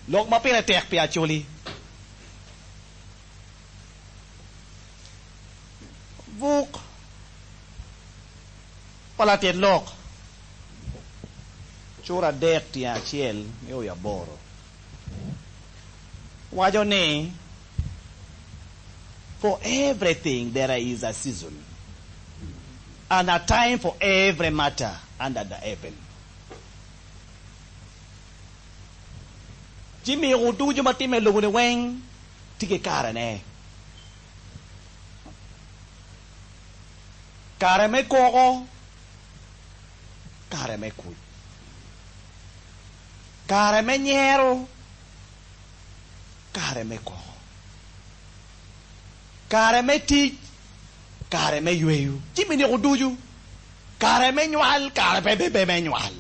Lok ma pire tek pi Acholi. Buk pa latit lok, cura adek tyen acel nio i aboro, waco ni, For everything there is a season, and a time for every matter under the heaven. Ci miko ducu ma timme i lobo-ni weng tye ki karene. Kare me koko, kare me kuc, kare me nyero, kare me koko, kare me tic, kare me yweyo. Ci miniko ducu, kare me nywal, kare pe be me nywal,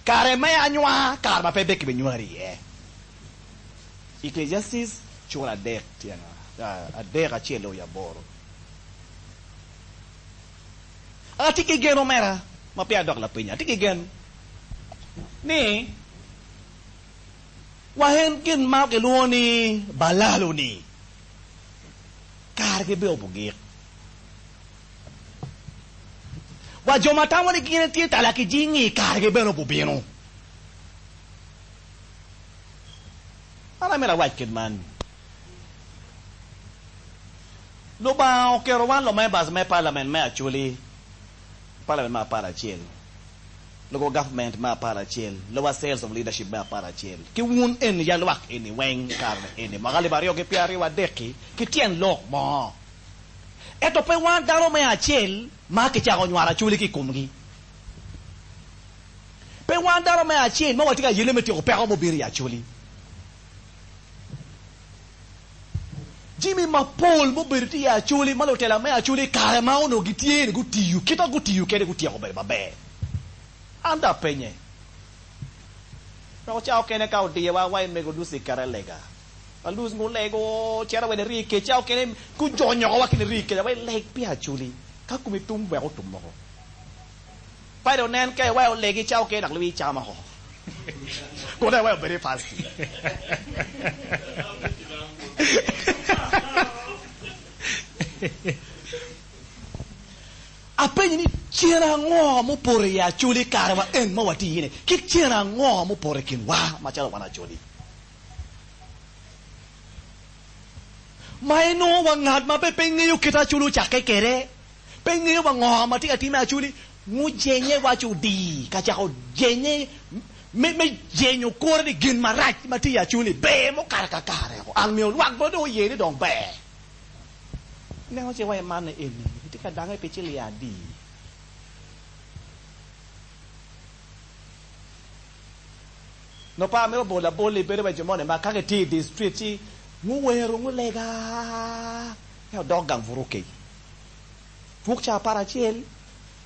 kare me anywa, kare ma pe be kibinywari iye. Ecclesiastes cura adek tyen adek acel oyo aboro. Atye ki gen omera ma peya adok lapeny, atye ki gen ni wa en gin ma kilwongo ni balalo-ni kargi bene obugik. Wa jo ma tamo ni gin tye tala ki jing-ngi kargi bene obubino. An amito awac kit man, Lubanga oketo wan lumembers me parliament me Acholi, parliament me aparacel, local government me aparacel, lower cells of leadership me aparacel, ki wun eni ya lwak eni weng kare eni mwaka alip aryo ki pyeraryo adek-ki ki tyen lok mo. Ento pe wan dano me acel ma kicako nywalo Acholi ki i komgi. Pe wan dano me acel ma watye ka yelle me tyeko peko mubino i Acholi. Jami mapol mubedo tye i Acholi ma lutela me Acholi i kare ma onongo gitye ni gutiyo kit ma gutiyo kwede gutyeko bedo maber. An dong apenye weko cawa okene ka odiyowa wa i mego Lucy kete lega. Ma Lucy gulego cito wa i rii kec cawa okene gujonyoko wa ki rii kec wa i leg pi Acholi ka komi tum wek otum moko. Padi onen ka iweyo olegi ca oke dok liwi cam oko. Kun dong iweyo obed i fasting. Apenyi ni cen ango mupoto i Acholi kare wa en ma watye iye ni? Kit cen ango mupoto i kin wa macalo wan Acholi? Ma inongo wa ngat ma be pe ngeyo kit Acholi ocakke kwede. Pe ingeyo wa ngo ma tye ka timme Acholi? Mujenye waco odii ka cako jenye me me jenyo kore ni gin marac ma tye i Acholi ber mukato kakare ko. Ang miyo lwak bene dong oye ni dong ber. Ineno ce wa i man eni itye ka dange pi ciling adi? Nongo pe amito bolo labol-li bedo wa jo moni ma ka gitye i distrit ci nguwero ngulega ento dok gang buto kec. Puk cawa aparacel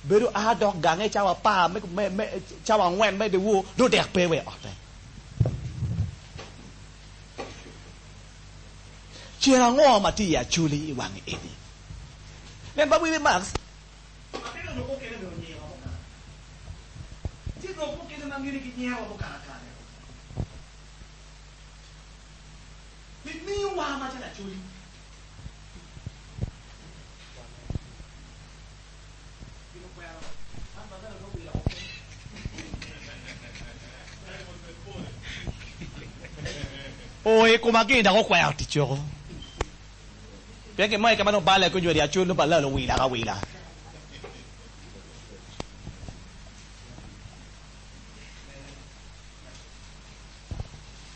bedo a dok gange cawa apar me me cawa angwen me dyewor dong dek pe wa i otte. Cen ango ma tye i Acholi i wange eni? Nen ba Willie Marks. Atye rok mukene bene onyewa mukato. Tye rok mukene ma ngene ki nyewa mukato kare. Pi miyowa macalo Acholi. O i koma gin dok okwero tic woko. Pien gin mo keken ma dong balle ki onyweri acol nongo balalo owila awila.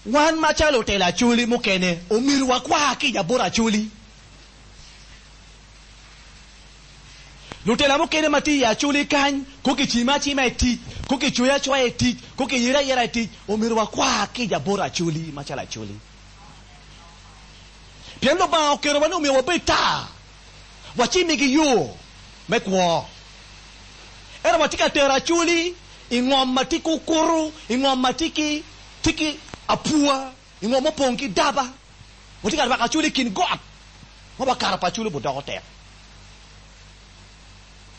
Wan macalo lutela Acholi mukene omyero wakwa kica bot Acholi. Lutela mukene ma tye i Acholi kany, ko kicime acima i tic, ko kicoye acoya i tic, ko kiyere ayera i tic, omyero wakwa kica bot Acholi macalo Acholi. Pien Lubanga oketowa ni omyero wabed tar, wacimigi yo me kwo. Ento watye ka tero Acholi i ngom ma tye ki okuto, i ngom ma tye ki tye ki apwa, i ngom mupong ki daba. Watye ka rwako Acholi i kin got ma wa kara pa Acholi obudoko tek.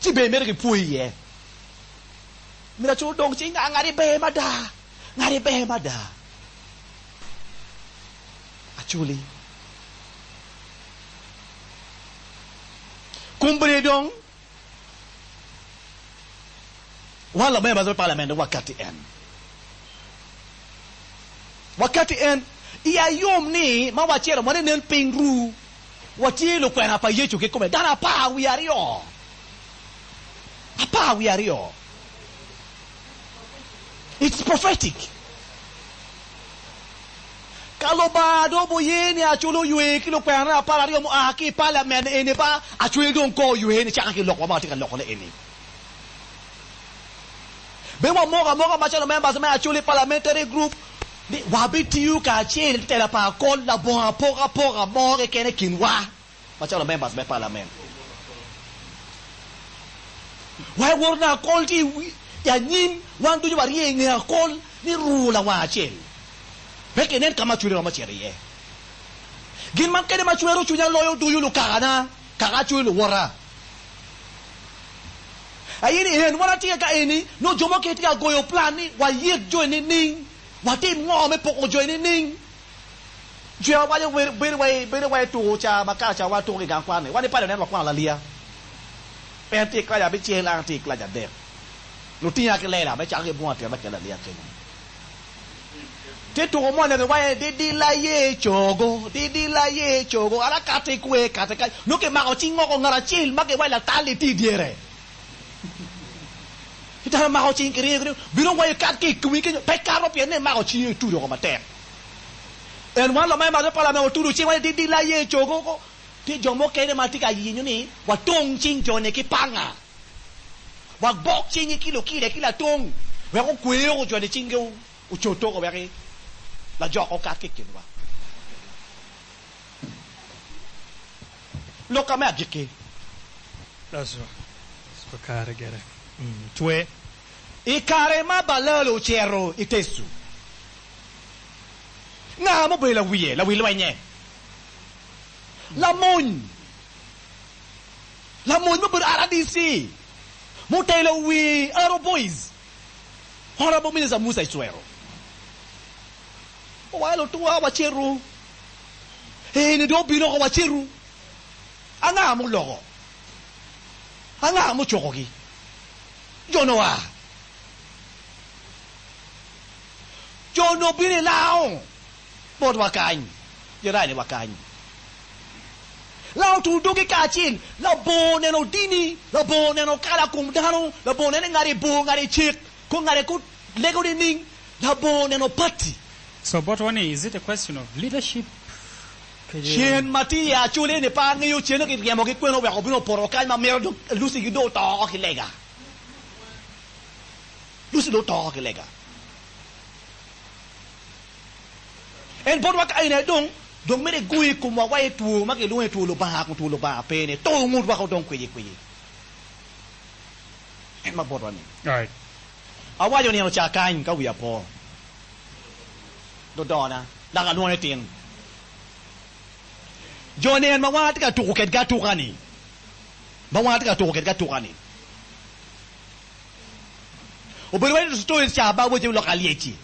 Ci ber myero kipwoyi iye. Myero Acholi odong ci nga ngati ber mada, ngati ber mada. Acholi. Kumbri dong wan lamembers me parliament dong wakati en. Wakati en i ayom ni ma wacito ma nen piny ru watye lukwena pa Yecu kikome dano 12. 12. It's prophetic. Ka Lubanga dong oye ni acul oywe ki lukwenane 12 mua ki i paliament eni ba, acwiny dong kor oywe ni caka ki lokwa ma watye ka lokone eni. Be wamoko amoka macalo members me Acholi Parliamentary Group ni wabitiyo kacel i tela pa akol labongo apokapoka mo keken i kinwa macalo members me parliament. Wa i woto ni akol tye i anyim, wan ducu warye i nge akol ni ruu lawang acel. Wek kinen ka ma cwiny romo cito iye. Gin man kene ma cwero cwinya loyo ducu lukakana, kaka acwiny luwota. Aye ni en, wan atye ka eni, nongo jo mukene tye ka goyo plan ni wayet jo eni nining, watim ngo me poko jo eni nining. Cwinya waco bedo wa bedo wa i tuko ca ma kare ca wan watuko ki i gang kwan ni, wan i paco nen wakwano laliya. En tye i kilac abicel, an atye i kilac adek. Lutinga ki lela me cako ki bunga tyen me kelo laliya kenyo. Tye tuko moni kiwaco ni didila ye cogo, didila ye cogo, ala kati kwe kati kany. Nongo kimako cing moko ngat acel ma kiwaco latal-li tye i dyere. Ci dano mako cing kiringo kiringo, bino waco kat ki i komi kenyo, pe kato pien ni imako cingi itudo oko matek. En wan lomeme ma parliament otudo cingwa ni didila ye cogo ko. Tye jo mukene ma tye ka yenyo ni watong cing jo-ni ki panga. Wabok cingi ki lukile ki latong wek okwer jo-ni cingi ocotoko wek lajok okat ki i kinwa. Lokka me agikki. I kare ma Balalo ocito i Tecu, nga mubedo lawiye, lawi lwenye? Lamony. Lamony mubedo RDC, mutelo wi Arrow Boys, Honourable Minister Musa Ecwero. Owaco lutuwa wacitu. Eni dong obino oko wacitu. Anga muloko? Anga mucukogi? Jo-nu oa. Jo-nu obino i lango botwa kany, jirani wa kany. Lango tur dogi kacel, labongo neno dini, labongo neno kala kom dano, labongo neno ni ngati bor, ngati cek, ko ngati ko lego nining, labongo neno pati. So botwa ni is it a question of leadership? Cen ma tye i Acholi ni pe angeyo cene ki ryemo ki kwene oweko obino opoto kany ma mito dong Lucy gi dong oto oko ki lega. Lucy dong oto oko ki lega. En botwa ka eni aye dong dong mito igoyo i komwa wa i two ma gilwongo ni two Lubanga kun two Lubanga pe ni to ngut woko dong kweci kweci. En ma botwa ni. Awaco nino ca kany ka wiya po. Dodona, dok alwonge tin. Jo-ni en ma wan atye ka tuko kedgi atuka-ni, ma wan atye ka tuko kedgi atuka-ni. Obedo wai stories ca ba weche lok alyeci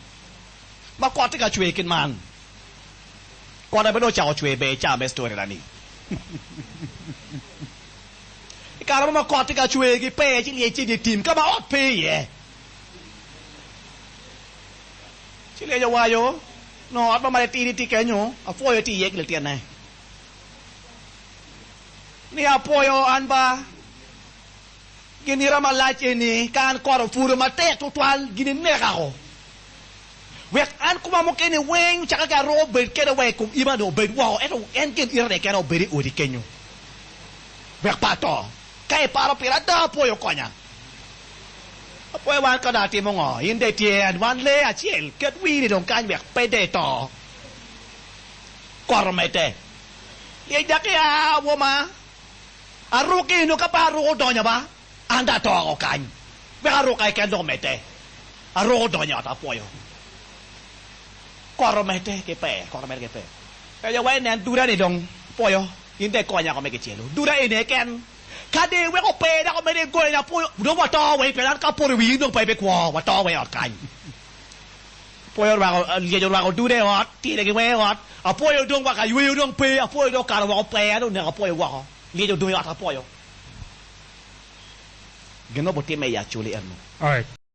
ma kot tye ka cwer kit man. Kot aye dong ocako cwer ber i ca me story na ni. I kare mo ma kot tye ka cwer ki pee ci lyec tye i dye tim ka ma ot pe iye. Ci lyec owaco, Nongo ot mo ma titidi tye kenyo, apwoyo tye iye ki litine. Ni apwoyo an ba, ginira malac eni, ka an kot opudo matek tutwal, gin inekako. Wek an koma mukene weng caka ki aruko obed kede wa i kom ima dong obed woko, ento en gin ite ni kene obed i odi kenyo. Wek pe ato. Ka iparo pira, ada apwoyo konya. Apwoyo wan ka dong atimo ngo? In dong itye en wan lee acel, ket wii-ni dong kany wek pe dong ito. Kot omedde. Lyec dok ia woma, aruki eno ka pe aruko odonyo ba, an dong ato oko kany. Wek aruka keken dong omedde. Aruko odonyo i ot apwoyo. Kot omedde ki pee, kot omedde ki pee. Penyo wa inen duda-ni dong pwoyo, in dong ikonya oko me kicelu. Duda eni keken. Ka dong iweko pee dok omedo igoyo ni apwoyo, dong wato weng pien an ka apoto i wii in dong pe ibikwo, wato weng i ot kany. Apwoyo orwako lyec orwako dude i ot, tyene ki weng i ot. Apwoyo dong wa ka yweyo dong pe, apwoyo dong okato woko pee dong oneko apwoyo woko. Lyec odong i ot apwoyo. Gin ma obitimme i Acholi eno. Alright.